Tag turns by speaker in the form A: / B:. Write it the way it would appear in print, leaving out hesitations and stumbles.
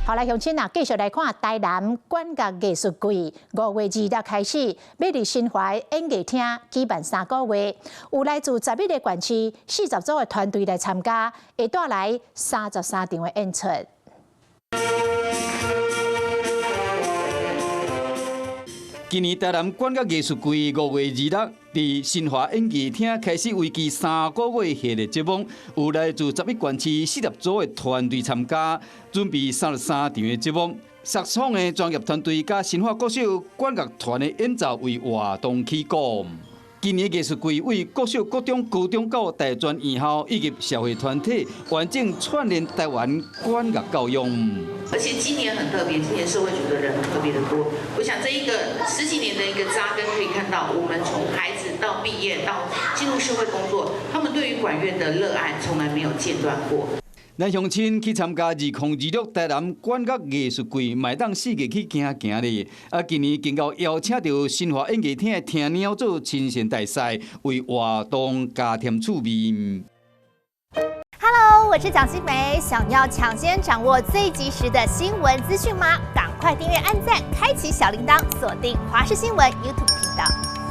A: 好來，鄉親啊，繼續來看台南管樂藝術季，5月26開始，欲佇新華演藝廳舉辦3個月，有來自11個縣市、40組的團隊來參加，會帶來33場的演出。
B: 今年台南管樂藝術季5月26佇新華演藝廳開始，為期三個月系列節目，有來自11縣市40組的團隊參加，準備33場的節目。薩克斯風的專業團隊佮新化國小管樂團的演奏為活動起鼓。今年藝術季為國小、國中、高中到大專院校以及社會團體，完整串聯台灣管樂教育。
C: 而且今年很特別，今年社會組的人特別的多。我想這一個十幾年的一個紮根，可以看到我們從孩子到畢業到進入社會工作，他們對於管樂的熱愛從來沒有間斷過。
B: 咱鄉親去參加2026台南管樂藝術季，嘛會當四界去行行咧。啊，今年更閣邀請著新華演藝廳的聽鳥做親善大使，為活動加添趣味。
D: Hello，我是蔣新梅，想要搶先掌握最及時的新聞資訊嗎？趕快訂閱、按讚、開啟小鈴鐺，鎖定華視新聞 YouTube 頻道。